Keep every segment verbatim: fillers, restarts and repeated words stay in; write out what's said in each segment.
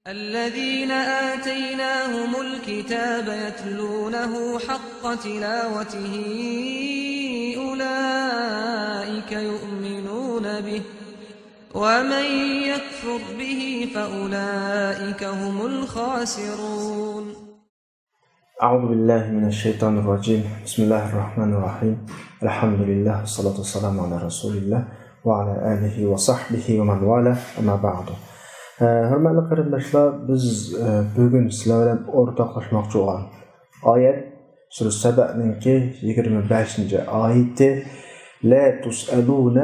الذين آتيناهم الكتاب يتلونه حق تلاوته أولئك يؤمنون به ومن يكفر به فأولئك هم الخاسرون. أعوذ بالله من الشيطان الرجيم. بسم الله الرحمن الرحيم. الحمد لله والصلاة والسلام على رسول الله وعلى آله وصحبه ومن والاه. أما بعد. ھە، ھۆرمەتلىك قېرىنداشلار، بىز، ئە، بۈگۈن سىلەر بىلەن ئورتاقلاشماقچى بولغان ئايەت سۈرە سەبەنىڭكى يىگىرمە بەشىنچى ئايىتى، لا تسألون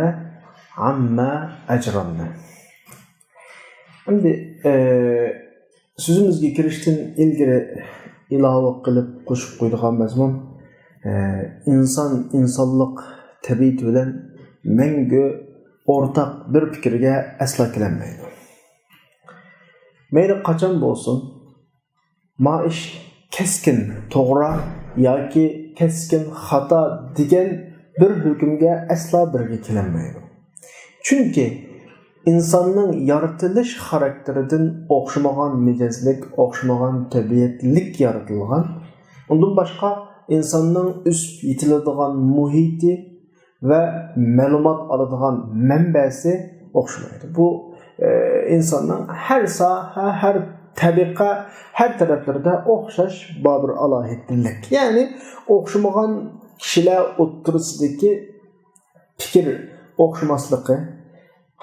عما أجرمنا. ئەمدى، ئە، سۆزىمىزگە كىرىشتىن ئىلگىرى ئىلاۋە قىلىپ قوشۇپ قويىدىغان مەزمۇن، ئە، ئىنسان ئىنسانلىق تەبىئىتى بىلەن مەڭگۈ ئورتاق بىر پىكىرگە ئەسلا كېلەلمەيدۇ. مەيلى قاچان بولسۇن، ما ئىش كەسكىن توغرا ياكى كەسكىن خاتا دېگەن بىر ھۆكۈمگە ئەسلا بىرگە كېلەلمەيدۇ. چۈنكى ئىنساننىڭ يارىتىلىش خاراكتېرىدىن ئوخشىمىغان مىجەزلىك، ئوخشىمىغان تەبىئەتلىك يارىتىلغان. ئۇندىن باشقا، ئىنساننىڭ ئۆسۈپ يېتىلىدىغان مۇھىتى ۋە مەلۇمات ئالىدىغان مەنبەسى ئوخشىمايدۇ. بۇ، ئە، ئىنساننىڭ ھەر ساھە، ھەر تەبىقە، ھەر تەرەپلىرىدە ئوخشاش بار بىر ئالاھىدىلىك. يەنى ئوخشىمىغان كىشىلەر ئوتتۇرىسىدىكى پىكىر ئوخشىماسلىقى،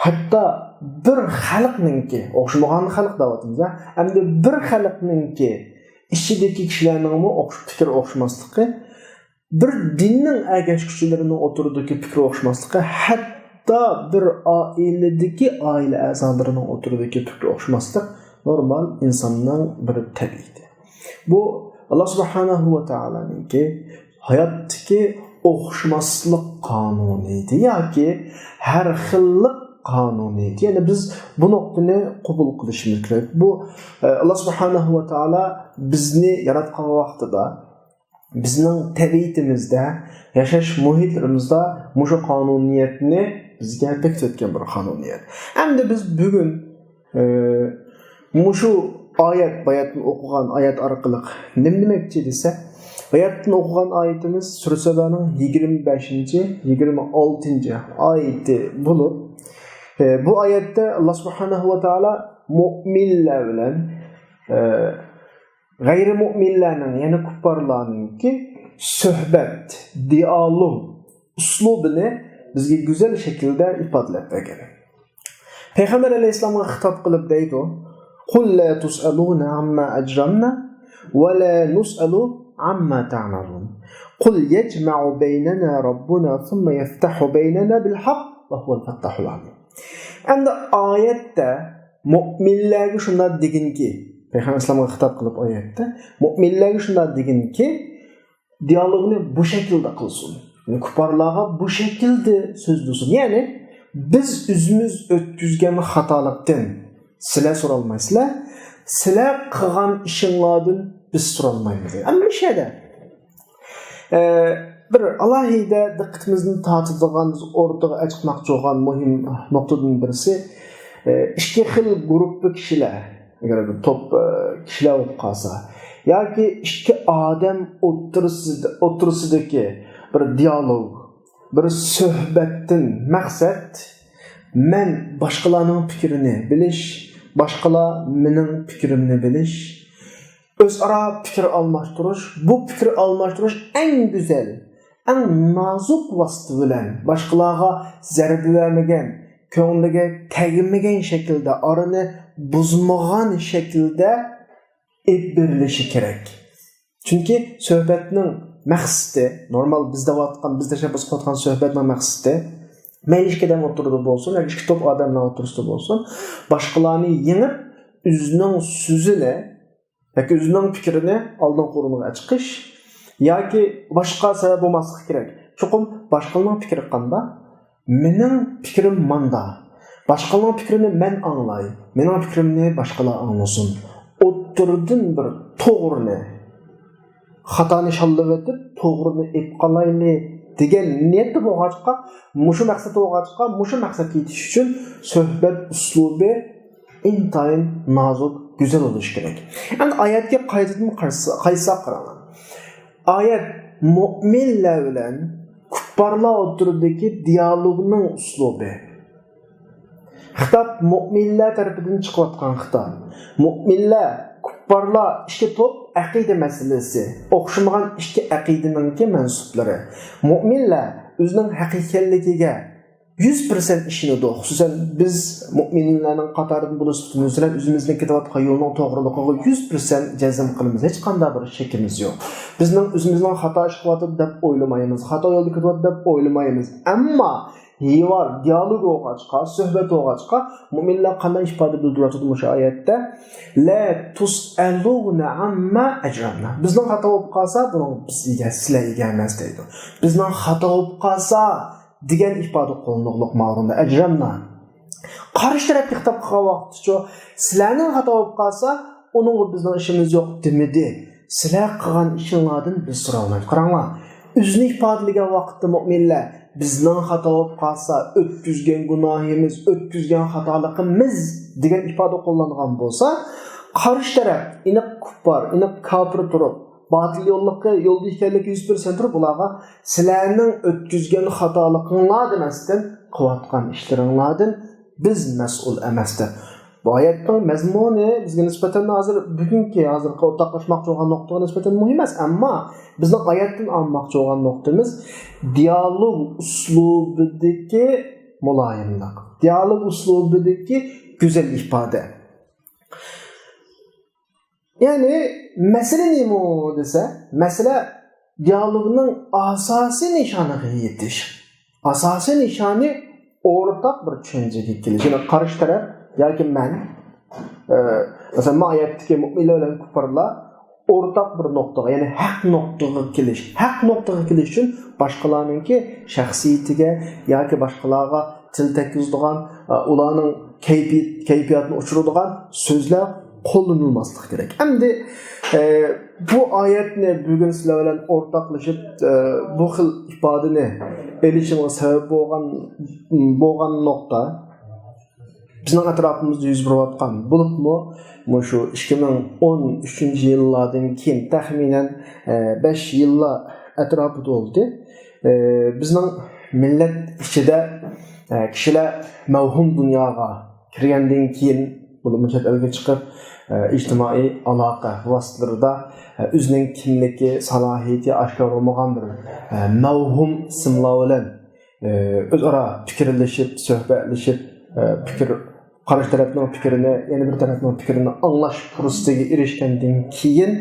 ھەتتا بىر خەلقنىڭكى، ئوخشىمىغان خەلق دەۋاتىمىز، ھە؟ ئەمدى بىر خەلقنىڭكى ئىچىدىكى كىشىلەرنىڭمۇ ئوخش-، پىكىر ئوخشىماسلىقى، بىر دىننىڭ ئەگەشكۈچىلىرىنىڭ ئوتتۇرىدىكى پىكىر ئوخشىماسلىقى، ھەتتا بىر ئائىلىدىكى ئائىلە ئەزالىرىنىڭ ئوتتۇرىدىكى پىكىر ئوخشىماسلىق نورمال ئىنساننىڭ بىر تەبىئىتى. بۇ ئاللا سۇبھانەھۇ ۋە تائالانىڭكى ھاياتتىكى ئوخشىماسلىق قانۇنىيىتى ياكى ھەر خىللىق قانۇنىيىتى. يەنى بىز بۇ نۇقتىنى قوبۇل قىلىشىمىز كېرەك. بۇ، ئە، ئاللا سۇبھانەھۇ ۋە تائالا بىزنى ياراتقان ۋاقتىدا بىزنىڭ تەبىئىتىمىزدە، ياشاش مۇھىتلىرىمىزدا مۇشۇ قانۇنىيەتنى بىزگە بېكىتىۋەتكەن بىر قانۇنىيەت. ئەمدى بىز بۈگۈن، ئى، مۇشۇ ئايەت، باياتتىن ئوقۇغان ئايەت ئارقىلىق نېمە دېمەكچى دېسە، باياتتىن ئوقۇغان ئايىتىمىز سۈرە سەبانىڭ يىگىرمە بەشىنچى، يىگىرمە ئالتىنچى ئايىتى بولۇپ، ئى، بۇ ئايەتتە ئاللا سۇبھانەھۇ ۋە تائالا مۇئمىنلەر بىلەن، ئى، غەيرىي مۇئمىنلەرنىڭ، يەنى كۇپپارلارنىڭكى سۆھبەت، دىئالوگ ئۇسلۇبىنى بىزگە گۈزەل شەكىلدە ئىپادىلەپ بەرگەن. پەيغەمبەر ئەلەيھىسسالامغا خىتاب قىلىپ دەيدۇ، قل لا تسألون عما أجرمنا ولا نسأل عما تعملون. قل يجمع بيننا ربنا ثم يفتح بيننا بالحق وهو الفتاح العليم. ئەمدى ئايەتتە مۆمىنلەرگە شۇنداق دېگىنكى، پەيغەمبەر ئەلەيھىسسالامغا خىتاب قىلىپ ئايەتتە، مۆمىنلەرگە شۇنداق دېگىنكى، دىئالوگنى بۇ شەكىلدە قىلسۇن. يەنى كۇپپارلارغا بۇ شەكىلدە سۆزلىسۇن. يەنى بىز ئۆزىمىز ئۆتكۈزگەن خاتالىقتىن سىلەر سورالمايسىلەر، سىلەر قىلغان ئىشىڭلاردىن بىز سورالمايمىز. ئەمما مۇشۇ يەردە ئە، بىر ئالاھىدە دىققىتىمىزنى تارتىدىغان، بىز ئورتىغا ئەچىقماقچى بولغان مۇھىم نۇقتىدىن بىرسى، ئە، ئىككى خىل گۇرۇپپا كىشىلەر، ئەگەر بىر توپ، ئە، كىشىلەر بولۇپ قالسا ياكى ئىككى ئادەم ئوتتۇرىسىدا، ئوتتۇرىسىدىكى بىر دىئالوگ، بىر سۆھبەتتىن مەقسەت مەن باشقىلارنىڭ پىكرىنى بىلىش، باشقىلار مېنىڭ پىكرىمنى بىلىش، ئۆزئارا پىكىر ئالماشتۇرۇش. بۇ پىكىر ئالماشتۇرۇش ئەڭ گۈزەل، ئەڭ نازۇك ۋاسىتە بىلەن باشقىلارغا زەربە بەرمىگەن، كۆڭلىگە تەگمىگەن شەكىلدە، ئارىنى بۇزمىغان شەكىلدە ئېلىپ بېرىلىشى كېرەك. چۈنكى سۆھبەتنىڭ مەقسىتى، نورمال بىز دەۋاتقان، بىز تەشەببۇس قىلىۋاتقان سۆھبەتنىڭ مەقسىتى، مەيلى ئىككى ئادەم ئوتتۇرىدا بولسۇن ياكى ئىككى توپ ئادەملەر ئوتتۇرىسىدا بولسۇن، باشقىلارنى يېڭىپ، ئۆزىنىڭ سۆزىنى ياكى ئۆزىنىڭ پىكرىنى ئالدىنقى ئورۇنغا چىقىش ياكى باشقا سەۋەب بولماسلىقى كېرەك. چوقۇم باشقىلارنىڭ پىكرى قانداق؟ مېنىڭ پىكرىم ماندا. باشقىلارنىڭ پىكرىنى مەن ئاڭلاي. مېنىڭ پىكرىمنى باشقىلار ئاڭلىسۇن. ئوتتۇرىدىن بىر توغرىنى، خاتانى شاللىۋېتىپ، توغرىنى ئېلىپ قالايلى دېگەن نىيەتتە بولغاچقا، مۇشۇ مەقسەتتە بولغاچقا، مۇشۇ مەقسەتكە يېتىش ئۈچۈن سۆھبەت ئۇسلۇبى ئىنتايىن نازۇك، گۈزەل بولۇشى كېرەك. ئەمدى ئايەتكە قايتىدىن قارىسا-، قايتساق قاراڭلار. ئايەت مۆمىنلەر بىلەن كۇپپارلار ئوتتۇرىدىكى دىيالوگنىڭ ئۇسلۇبى. خىتاب مۆمىنلەر تەرىپىدىن چىقىۋاتقان خىتاب. مۆمىنلەر، كۇپپارلار ئىككى توپ ئەقىدە مەسىلىسى. ئوخشىمىغان ئىككى ئەقىدىنىڭكى مەنسۇپلىرى. مۆمىنلەر ئۆزىنىڭ ھەق ئىكەنلىكىگە يۈز پىرسەنت ئىشىنىدۇ. خۇسۇسەن بىز مۆمىنلەرنىڭ قاتارىدىن بولۇش سۈپىتىمىز بىلەن ئۆزىمىزنىڭ كېتىۋاتقان يولنىڭ توغرىلىقىغا يۈز پىرسەنت جەزم قىلىمىز. ھېچقانداق بىر شېكىمىز يوق. بىزنىڭ ئۆزىمىزنىڭ خاتا ئىش قىلىۋاتىدۇ دەپ ئويلىمايمىز. خاتا يولدا كېتىۋاتىدۇ دەپ ئويلىمايمىز. ئەمما ھىۋار، دىيالوگ بولغاچقا، سۆھبەت بولغاچقا، مۆمىنلەر قانداق ئىپادە بىلدۈرۈۋاتىدۇ مۇشۇ ئايەتتە؟ لە تۇسئەلۇنە ئەمما ئەجرەمنا. بىزنىڭ خاتا بولۇپ قالسا، بۇنىڭغا بىز ئىگە، سىلەر ئىگە ئەمەس دەيدۇ. بىزنىڭ خاتا بولۇپ قالسا دېگەن ئىپادە قوللىنىلىدۇ ماۋۇندا، ئەجرەمنا. قارشى تەرەپكە خىتاب قىلغان ۋاقىتتىچۇ، سىلەرنىڭ خاتا بولۇپ قالسا، ئۇنىڭغا بىزنىڭ ئىشىمىز يوق دېمىدى. سىلەر قىلغان ئىشىڭلاردىن بىز سوراۋالمايمىز. قاراڭلار، ئۆزىنى ئىپادىلىگەن ۋاقىتتا مۆمىنلەر، بىزنىڭ خاتا بولۇپ قالسا، ئۆتكۈزگەن گۇناھىمىز، ئۆتكۈزگەن خاتالىقىمىز دېگەن ئىپادە قوللانغان بولسا، قارشى تەرەپ، ئېنىق كۇپپار، ئېنىق كاپىر تۇرۇپ، باتىل يوللۇقى، يولدا ئىكەنلىكى يۈز پىرسەنت تۇرۇپ، بۇلارغا سىلەرنىڭ ئۆتكۈزگەن خاتالىقىڭلار دېمەستىن، قىلىۋاتقان ئىشلىرىڭلاردىن بىز مەسئۇل ئەمەس دەپ. بۇ ئايەتنىڭ مەزمۇنى بىزگە نىسبەتەن ھازىر بۈگۈنكى، ھازىرقى ئورتاقلاشماقچى بولغان نۇقتىغا نىسبەتەن مۇھىم ئەمەس، ئەمما بىزنىڭ ئايەتتىن ئاڭلىماقچى بولغان نۇقتىمىز دىيالوگ ئۇسلۇبىدىكى مۇلايىملىق، دىيالوگ ئۇسلۇبىدىكى گۈزەل ئىپادە. يەنى مەسىلە نېمە دېسە، مەسىلە دىيالوگنىڭ ئاساسىي نىشانىغا يېتىش. ئاساسىي نىشانى ئورتاق بىر چۈشەنچىگە كېلىش. يەنى قارشى تەرەپ ياكى مەن، ئە، مەسىلەن، مايەتتىكى مۆمىنلەر بىلەن كۇپپارلار ئورتاق بىر نۇقتىغا، يەنى ھەق نۇقتىغا كېلىش. ھەق نۇقتىغا كېلىش ئۈچۈن باشقىلارنىڭكى شەخسىيىتىگە ياكى باشقىلارغا تىل تەگكۈزىدىغان، ئە، ئۇلارنىڭ كەيپىيات-، كەيپىياتىنى ئۇچۇرىدىغان سۆزلەر قوللىنىلماسلىقى كېرەك. ئەمدى، ئە، بۇ ئايەتنى بۈگۈن سىلەر بىلەن ئورتاقلىشىپ، ئە، بۇ خىل ئىپادىنى ئېلىشىمغا سەۋەب بولغان، بولغان نۇقتا، بىزنىڭ ئەتراپىمىزدا يۈز بېرىۋاتقان، بولۇپمۇ مۇشۇ ئىككى مىڭ ئون ئۈچىنچى يىللاردىن كېيىن تەخمىنەن، ئە، بەش يىللار ئەتراپىدا بولدى. ئە، بىزنىڭ مىللەت ئىچىدە، ئە، كىشىلەر مەۋھۇم دۇنياغا كىرگەندىن كېيىن، بولۇپمۇ چەت ئەلگە چىقىپ، ئە، ئىجتىمائىي ئالاقە ۋاسىتىلىرىدا، ئە، ئۆزىنىڭ كىملىكى، سالاھىيىتى ئاشكارا بولمىغان بىر، ئە، مەۋھۇم ئىسىملار بىلەن، ئە، ئۆزئارا پىكىرلىشىپ، سۆھبەتلىشىپ، ئە، پىكىر، قارشى تەرەپنىڭ پىكرىنى، يەنە بىر تەرەپنىڭ پىكرىنى ئاڭلاش پۇرسىتىگە ئېرىشكەندىن كېيىن،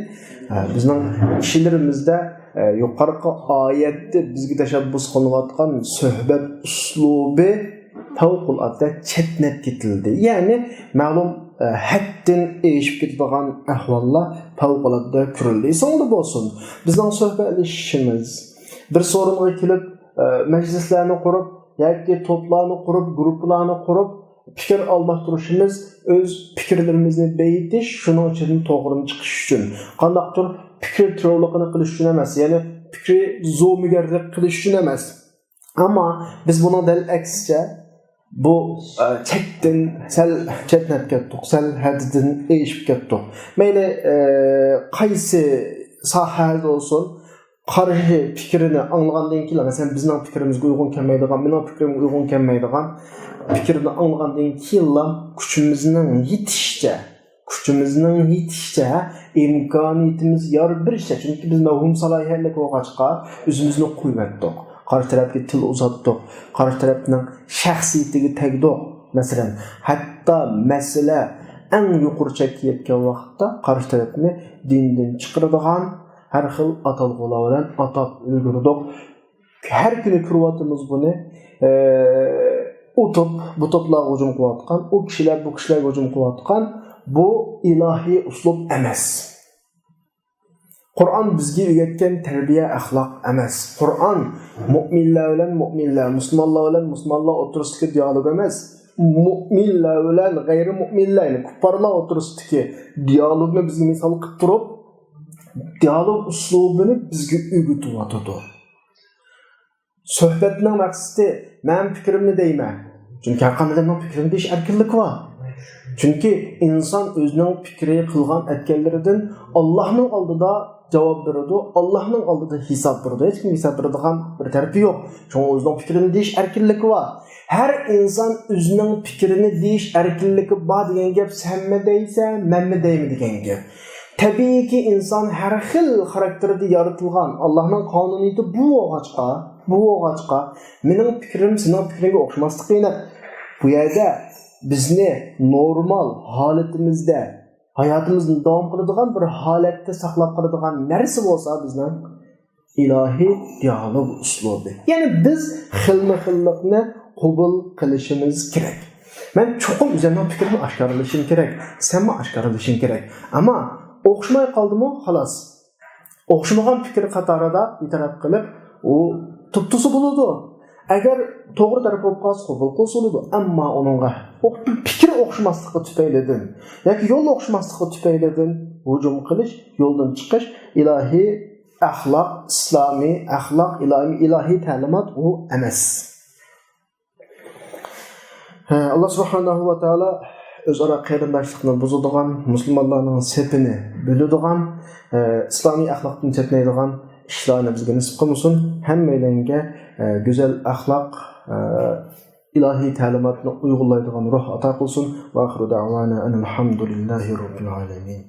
ئە، بىزنىڭ كىشىلىرىمىزدە، ئە، يۇقىرىقى ئايەتتە بىزگە تەشەببۇس قىلىنىۋاتقان سۆھبەت ئۇسلۇبى پەۋقۇلئاددە چەتنەپ كېتىلدى. يەنى مەلۇم، ئە، ھەددىن ئېشىپ كېتىدىغان ئەھۋاللار پەۋقۇلئاددە كۆرۈلدى. ئېسىڭلاردا بولسۇن، بىزنىڭ سۆھبەتلىشىشىمىز، بىر سورۇنغا كېلىپ، ئە، مەجلىسلەرنى قۇرۇپ ياكى توپلارنى قۇرۇپ، گۇرۇپپىلارنى قۇرۇپ، پىكىر ئالماشتۇرۇشىمىز ئۆز پىكىرلىرىمىزنى بېيىتىش، شۇنىڭ ئىچىدىن توغرىنى چىقىش ئۈچۈن. قانداقتۇر پىكىر تېررورلۇقىنى قىلىش ئۈچۈن ئەمەس، يەنى پىكرى زومىگەرلىك قىلىش ئۈچۈن ئەمەس. ئەمما بىز بۇنىڭ دەل ئەكسىچە، بۇ، ئە، چەكتىن سەل چەتنەپ كەتتۇق، سەل ھەددىدىن ئېشىپ كەتتۇق. مەيلى، ئە، قايسى ساھەدە بولسۇن، قارشى پىكرىنى ئاڭلىغاندىن كېيىن، مەسىلەن، بىزنىڭ پىكرىمىزگە ئۇيغۇن كەلمەيدىغان، مېنىڭ پىكرىمگە ئۇيغۇن كەلمەيدىغان پىكىرنى ئاڭلىغاندىن كېيىنلا كۈچىمىزنىڭ يېتىشىچە، كۈچىمىزنىڭ يېتىشىچە، ئىمكانىيىتىمىز يار بېرىشىچە، چۈنكى بىز مەۋھۇم سالاھىيەتلىك بولغاچقا، ئۆزىمىزنى قويۇۋەتتۇق، قارشى تەرەپكە تىل ئۇزاتتۇق، قارشى تەرەپنىڭ شەخسىيىتىگە تەگدۇق. مەسىلەن، ھەتتا مەسىلە ئەڭ يۇقىرى چەككە يەتكەن ۋاقىتتا قارشى تەرەپنى دىندىن چىقىرىدىغان، ھەر خىل ئاتالغۇلار بىلەن ئاتاپ ئۈلگۈردۇق. ھەر كۈنى كۆرۈۋاتىمىز بۇنى. ئە، ئۇ توپ بۇ توپلارغا ھۇجۇم قىلىۋاتقان، ئۇ كىشىلەر بۇ كىشىلەرگە ھۇجۇم قىلىۋاتقان. بۇ ئىلاھىي ئۇسلۇب ئەمەس. قۇرئان بىزگە ئۆگەتكەن تەربىيە ئەخلاق ئەمەس. قۇرئان مۆمىنلەر بىلەن مۆمىنلەر، مۇسۇلمانلار بىلەن مۇسۇلمانلار ئوتتۇرىسىدىكى دىيالوگ ئەمەس. مۆمىنلەر بىلەن غەيرىي مۆمىنلەر، يەنى كۇپپارلار ئوتتۇرىسىدىكى دىيالوگنى بىزگە مىسال قىلىپ تۇرۇپ، دىيالوگ ئۇسلۇبىنى بىزگە ئۆگىتىۋاتىدۇ. سۆھبەتنىڭ مەقسىتى، مەن پىكرىمنى دەيمەن. چۈنكى ھەر قانداق ئادەمنىڭ پىكرىنى دېيىش ئەركىنلىكى بار. چۈنكى ئىنسان ئۆزىنىڭ پىكرى، قىلغان ئەتكەنلىرىدىن ئاللاھنىڭ ئالدىدا جاۋاب بېرىدۇ، ئاللاھنىڭ ئالدىدا ھېساب بېرىدۇ. ھېچكىم ھېساب بېرىدىغان بىر تەرىپى يوق. شۇڭا ئۆزىنىڭ پىكرىنى دېيىش ئەركىنلىكى بار. ھەر ئىنسان ئۆزىنىڭ پىكرىنى دېيىش ئەركىنلىكى بار دېگەن گەپ سەنمۇ دەيسەن، مەنمۇ دەيمەن دېگەن گەپ. تەبىئىيكى، ئىنسان ھەر خىل خاراكتېردا يارىتىلغان. ئاللاھنىڭ قانۇنىيىتى بۇ بولغاچقا، بۇ بولغاچقا، مېنىڭ پىكرىم سېنىڭ پىكرىڭگە ئوخشىماسلىقى ئېنىق. بۇ يەردە بىزنى نورمال ھالىتىمىزدە، ھاياتىمىزنى داۋام قىلىدىغان بىر ھالەتتە ساقلاپ قالىدىغان نەرسە بولسا بىزنىڭ ئىلاھىي دىئالوگ ئۇسلۇبى. يەنى بىز خىلمۇ خىللىقنى قوبۇل قىلىشىمىز كېرەك. مەن چوقۇم ئۆزۈمنىڭ پىكرىمنى ئاشكارىلىشىم كېرەك، سەنمۇ ئاشكارىلىشىڭ كېرەك. ئەمما ئوخشىماي قالدىمۇ، خالاس. ئوخشىمىغان پىكىر قاتارىدا بىتەرەپ قىلىپ، ئۇ تۇتۇسا بولىدۇ. ئەگەر توغرا تەرەپ بولۇپ قالسا، قوبۇل قىلسا بولىدۇ. ئەمما ئۇنىڭغا ئوخ-، پىكىر ئوخشىماسلىقى تۈپەيلىدىن ياكى يول ئوخشىماسلىقى تۈپەيلىدىن ھۇجۇم قىلىش، يولدىن چىقىش ئىلاھىي ئەخلاق، ئىسلامىي ئەخلاق، ئىلاھىي، ئىلاھىي تەلىمات ئۇ ئەمەس. ھە، ئاللا سۇبھانەھۇ ۋە تائالا ئۆزئارا قېرىنداشلىقنى بۇزىدىغان، مۇسۇلمانلارنىڭ سېپىنى بۆلىدىغان، ھە، ئىسلامىي ئەخلاقتىن چەتنەيدىغان ئىشلارنى بىزگە نېسىپ قىلمىسۇن. ھەممەيلەنگە، ھە، گۈزەل ئەخلاق، ھە، ئىلاھىي تەلىماتنى ئۇيغۇنلايدىغان روھ ئاتا قىلسۇن. ۋاخىرۇ دەئۋانا ئەنىل ھەمدۇلىللاھى رەببىل ئالەمىن.